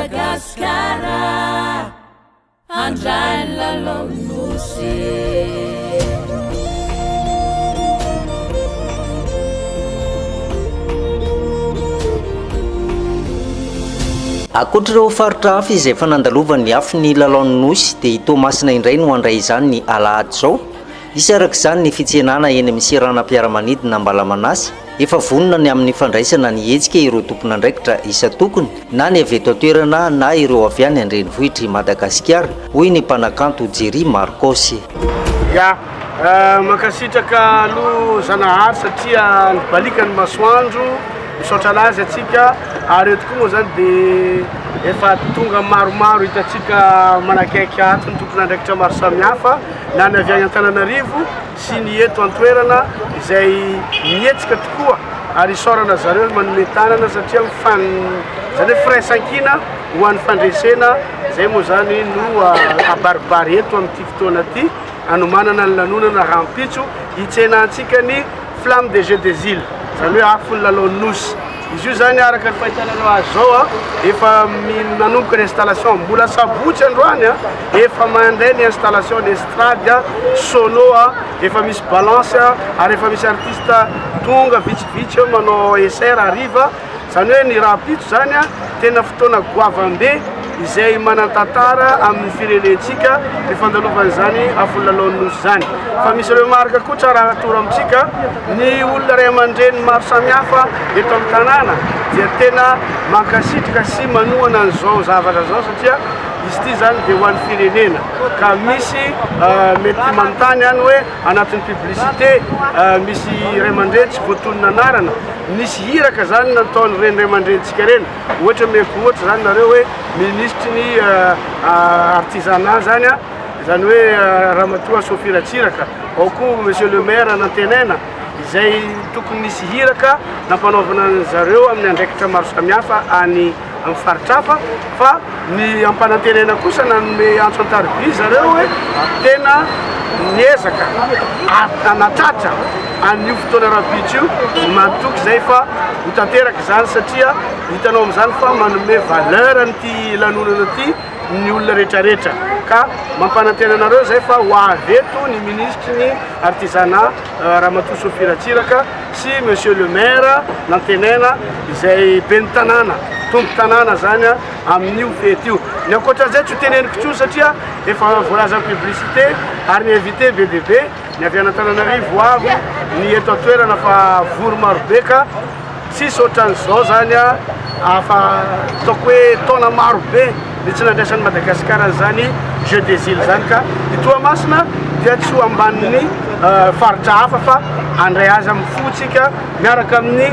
Madagasikara handray ny lalaon'ny Nosy. Ankoatra ireo faritra hafa izay efa nandalovan'ny afo ny lalaon'ny Nosy dia i Toamasina indray no handray izany ny alahady izao. Hisy araka izany ny fitsenana eny amin'ny seranam-piaramanidina Ambalamanasy. Efa vonona ny amin'ny fandraisana ny hetsika ireo tompon'andraikitra isan-tokony, na ny avy eto an-toerana na ireo avy any an-drenivohitr'i Madagasikara, hoy ny mpanakanto Jerry Marcos. Ya, mankasitraka aloha Zanahary satria nibaliaka ny masoandro, misaotra anazy atsika, ary eto koa moa zany de efa tonga maromaro hitantsika manakaiky ato ny tompon'andraikitra maro samihafa na ny avy any Antananarivo sy ny eto an-toerana izay mihetsika tokoa ary isaorana zareo manome tanana satria mifan zany hoe firaisankina ho an'ny fandresena zay moa zany no abaribary eto amin'ity fotoana ity hanomanana ny lanonana rahampitso hitsenantsika ny flamme des jeux des îles zany hoe afon'ny lalaon'ny nosy Izy io zany araka ny fahitanareo azy zao a, efa nanomboka ny installation, mbola sabotsy androany a, efa mandeha ny installation ny estrade a, sono a, efa misy balance a, ary efa misy artiste tonga vitsivitsy eo manao essai hariva, zany hoe ny rahampitso zany a, tena fotoana goavam-be izay manan-tantara amin'ny firenentsika ny fandalovan'izany afon'ny lalaon'ny nosy izany. Fa misy remarque koa tsara atoro amintsika, Ny olona ray aman-dreny maro samihafa eto amin'ny tanàna dia tena mankasitraka sy manohana an'izao zavatra izao satria izy ity izany dia ho an'ny firenena ka misy mety manontany any hoe anatin'ny publicité misy ray aman-dreny tsy voatonona anarana, nisy iraka izany nataon'ireny ray aman-drenintsika ireny, ohatra omeko ohatra izany nareo hoe minisitry ny artisanat izany an, izany hoe Ramatoa Sophie Ratsiraka. Ao koa Monsieur le Maire Nantenaina izay tokony nisy hiraka nampanaovina an zareo amin'ny andraikitra maro samihafa any amin'ny faritra hafa fa ny ampanantenaina kosa nanome antso an-tariby zareo hoe tena niezaka hanatratra an'io fotoana rahampitso io, matoky izay fa ho tanteraka izany satria hitanao amin'izany fa manome valeur an'ity lanonana ity ny olona rehetrarehetra ka mampanantena anareo zay fa ho avy eto ny minisitry ny artisanat Ramatoa Sophie Ratsiraka sy monsieur le maire Nantenaina izay ben'ny tanàna tompon-tanàna zany amin'io fety io. Ny ankoatran'izay tsy ho teneniko intsony satria efa voalazan'ny publicité ary ny invité be dia be ny avy any Antananarivo ho avy ny eto an-toerana fa vory marobe ka Tsisy ohatran'izao zany afa ataoko hoe taona maro be ny tsy nandraisan'i Madagasikara an'izany jeux des îles zany ka i Toamasina dia tsy ho ambanin'ny faritra hafa fa handray azy amin'ny fo tsika miaraka amin'ny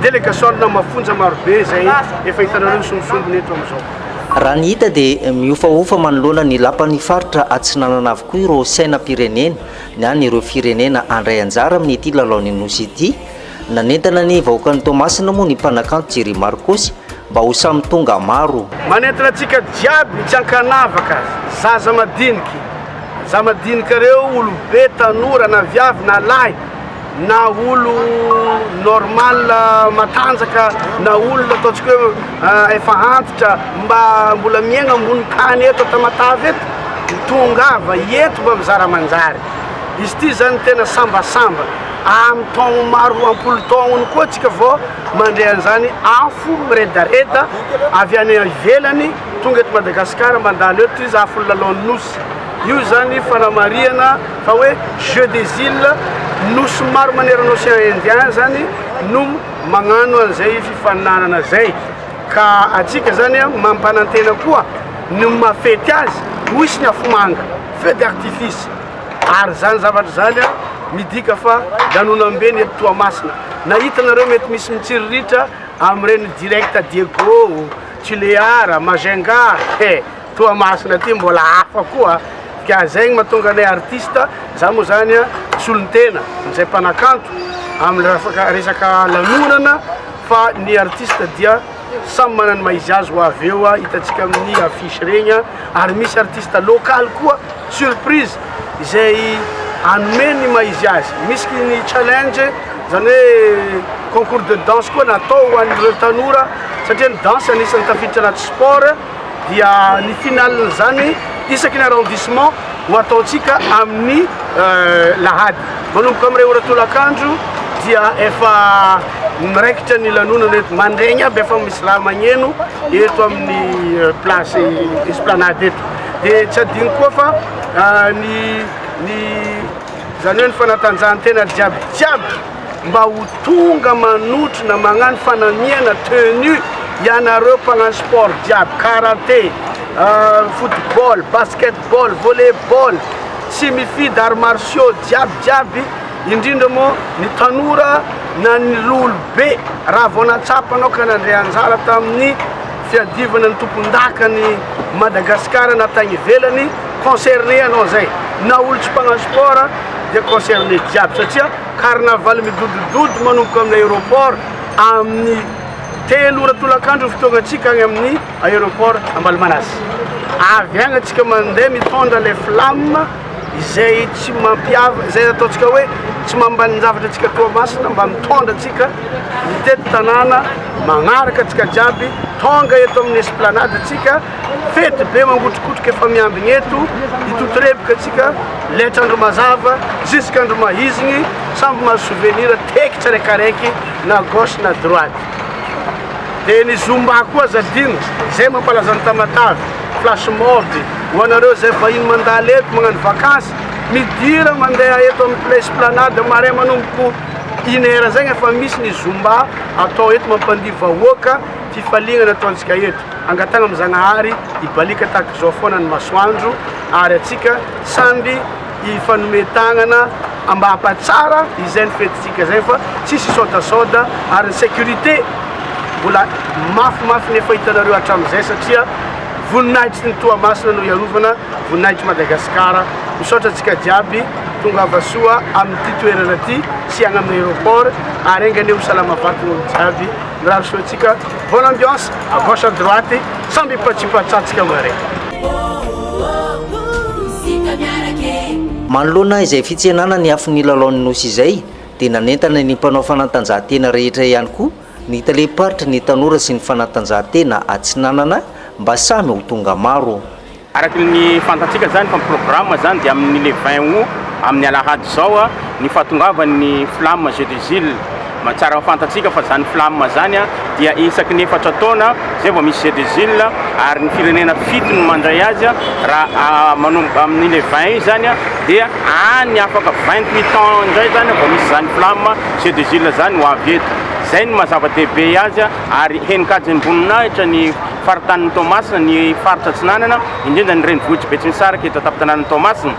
delegasiona mafonja marobe izay efa hitanareo misombisombina eto amin'izao. Raha ny hita dia mihofahofa manoloana ny lapan'ny faritra Atsinanana avokoa ireo sainam-pirenena ny an'ireo firenena handray anjara amin'ity lalaon'ny Nosy ity. Nanentana ny vahoakan'i Toamasina moa ny mpanakanto Jerry Marcos mba ho samy tonga maro. Manentana antsika jiaby tsy ankanavaka, zaza madiniky, za madinika reo, olobe, tanora, na viavy na lahy, na olo normal matanjaka, na olona ataontsika hoe efa antitra mba mbola miaigna ambony tany eto Tamatave eto, tongava eto mba mizara manjary. Izy ity zany tena sambasamba. Amin'ny taogno maro ampolo taognony koa tsika vao mandre an'izany afo miredareda avy any ivelany tonga eto Madagasikara mandalo eto izy afon'ny lalaon'ny nosy. Io zany fanamarihana fa hoe jeux des îles, nosy maro manerana océan Indien zany no magnano an'izay fifaninanana zay. Ka atsika zany mampanantena koa ny mafety azy ho hisy ny afomanga, feu d'artifice. Ary izany zavatra izany midika fa lanonam-be ny eto Toamasina. Na hitanareo mety misy mitsiriritra amin'ireny direct Diego, Tulear, Majunga, he, Toamasina aty mbola hafa koa. Ka izay no mahatonga anay artiste, za moa zany solontena izay mpanakanto amin'ny resaka lanonana fa ny artiste dia samy manana ny maha izy azy ho avy eo, hitantsika amin'ny affiche regny ary misy artiste local koa Surprise izay hanome ny maha izy azy. Misy ny challenge izany hoe concours de danse koa natao ho an'ireo tanora satria ny danse anisan'ny tafiditra anaty sport. Dia ny finale-n'izany isaky ny arrondissement ho ataontsika amin'ny lahady. Manomboka amin'ny iray ora tolakandro dia efa miraikitra ny lanonana eto. Mandraigny aby efa misy raha magneno eto amin'ny place esplanade eto. Dia tsy adino koa fa ny ny izany hoe ny fanatanjahantena jiaby jiaby mba ho tonga manotrona magnano fanamiana tenue ianareo mpagnano sport jiaby, karate, football, basketball, volley ball, tsy mifidy arts martiaux jiaby jiaby, indrindra moa ny tanora na ny olobe raha vao nahatsapa anao ka nandray anjara tamin'ny fiadivana ny tompon-dakan'i Madagasikara na tagny ivelany, concerné anao zay, na olo tsy mpagnano sport dia concerné jiaby satria carnaval midodododo manomboka amin'ny aéroport amin'ny telo ora tolakandro ny fotoagnantsika agny amin'ny aéroport Ambalomanasy. Avy agny antsika mandeha mitondra le flamme izay tsy mampiava, izay ataontsika hoe tsy mambanin-javatra antsika Toamasina mba mitondra antsika mitety tanàna magnaraka antsika jiaby tonga eto amin'ny esplanade antsika. Fety be mangotrokotroka efa miambigny eto, hitotorebika antsika letra andro mazava jusque andro mahizigny, samby mahazo souvenir teky tsiraikaraiky na gauche na droite. De ny zumba koa aza adino, zay mampalaza an'i Tamatave, flash mob, ho anareo zay vahiny mandalo eto magnano vakansy, midira mandeha eto amin'ny place esplanade marais manomboko une heure zegny efa misy ny zumba atao eto mampandihy vahoaka, fifaliagna nataontsika eto. Angatahana amin'i Zagnahary hibaliaka tahaka izao foana ny masoandro ary atsika samby hifanome tagnana mba hampatsara izay ny fetintsika izay fa tsisy hisaodasaoda ary ny sécurité mbola mafimafy ny efa hitanareo hatramin'izay satria voninahitry ny Toamasina no hiarovana voninahitr'i Madagasikara. Misaotra antsika jiaby tongava soa amin'ity toerana ity sy agny amin'ny aéroport ary enga anie ho salama vatana olo jiaby. Mirary soa antsika, bonne ambiance, à gauche à droite, samby hipatsipatsatsika mare. Manoloana izay fitsenana ny afon'ny lalaon'ny Nosy izay dia nanentana ny mpanao fanatanjahantena rehetra ihany koa ny talem-paritry ny tanora sy ny fanatanjahantena Atsinanana mba samy ho tonga maro. Araka ny fantatsika izany fa ny programme izany dia amin'ny le 20 août amin'ny alahady izao ny fahatongavan'ny flamme jeux des îles. Tsara fantatsika fa izany flamme izany dia isaky ny efatra taona izay vao misy jeux des îles ary ny firenena fito no mandray azy raha manomboka amin'ny le 20 izany dia any afaka 28 ans indray izany vao misy izany flamme jeux des îles izany ho avy eto. Izay no maha zava-dehibe azy ary henin-kajim-boninahitra ny faritanin'i Toamasina, ny faritra Atsinanana, indrindra ny renivohitr'i Betsimisaraka eto an-tampon-tanànan'i Toamasina,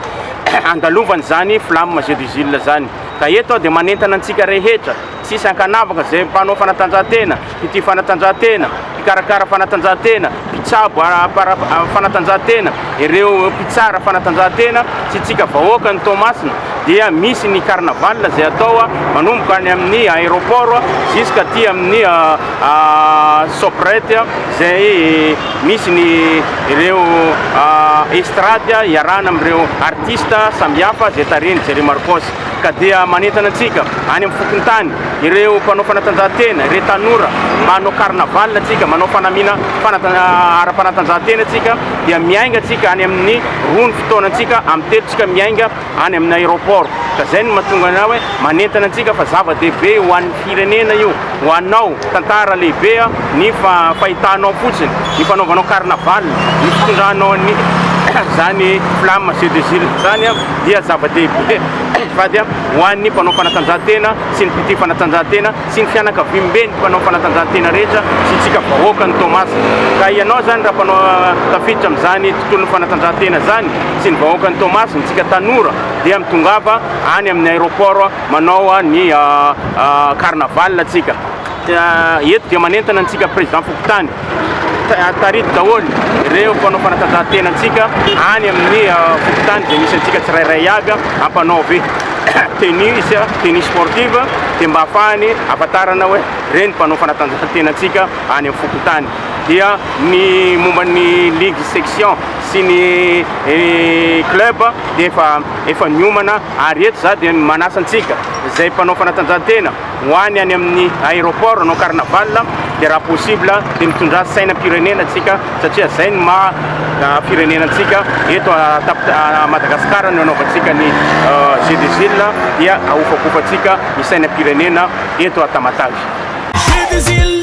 handalovana izany flamme jeux des îles izany. Ka eto aho dia manentana antsika rehetra, tsisy ankanavaka, izay mpanao fanatanjahantena, mpitia fanatanjahantena, mpikarakara fanatanjahantena, mpitsabo ara-panatanjahantena, ireo mpitsara fanatanjahantena sy tsika vahoakan'i Toamasina dia misy ny carnaval izay atao manomboka any amin'ny aéroport jusqu'à aty amin'ny Soprette izay misy ny ireo estrade iarahana amin'ireo artiste samihafa izay tarihin'i Jerry Marcos. Ka dia manentana antsika any amin'ny fokontany, ireo mpanao fanatanjahantena, ireo tanora mba hanao carnaval antsika, manao fanamiana ara-panatanjahantena antsika dia miainga antsika any amin'ny roa ny fotoana antsika, amin'ny telo tsika miainga any amin'ny aéroport. Ka zay no mahatonga anah hoe manentana antsika fa zava-dehibe ho an'ny firenena io, ho anao, tantara lehibe ny fahitanao fotsiny, ny fanaovanao carnaval, ny fitondranao ny zany flamme jeux des îles zany dia zava-dehibe vady ho an'ny mpanao fanatanjahantena sy ny mpitia fanatanjahantena sy ny fianakaviamben'ny mpanao fanatanjahantena rehetra sy tsika vahoakan'i Toamasina. Ka ianao zany raha mpanao tafiditra amin'izany tontolon'ny fanatanjahantena zany sy ny vahoakan'i Toamasina, tsika tanora dia mitongava any amin'ny aéroport manao ny carnaval tsika. Eto dia manentana antsika président fokontany, tarito daholo ireo mpanao fanatanjahantena antsika any amin'ny fokontany izay misy antsika tsirairay avy, ampanaovy tenue izy, tenue sportive dia mba ahafahany ahafantarana hoe ireny mpanao fanatanjahantena antsika any amin'ny fokontany. Dia ny momba ny ligue section sy ny club dia efa efa niomana ary eto za dia manasa antsika izay mpanao fanatanjahantena ho any any amin'ny aéroport hanao carnaval dia raha possible dia mitondrà sainam-pirenena antsika satria zay ny maha firenena antsika eto a Madagascar no anaovantsika ny Jeux des Îles dia ahofakofantsika ny sainam-pirenena eto a Tamatave. Jeux des Îles.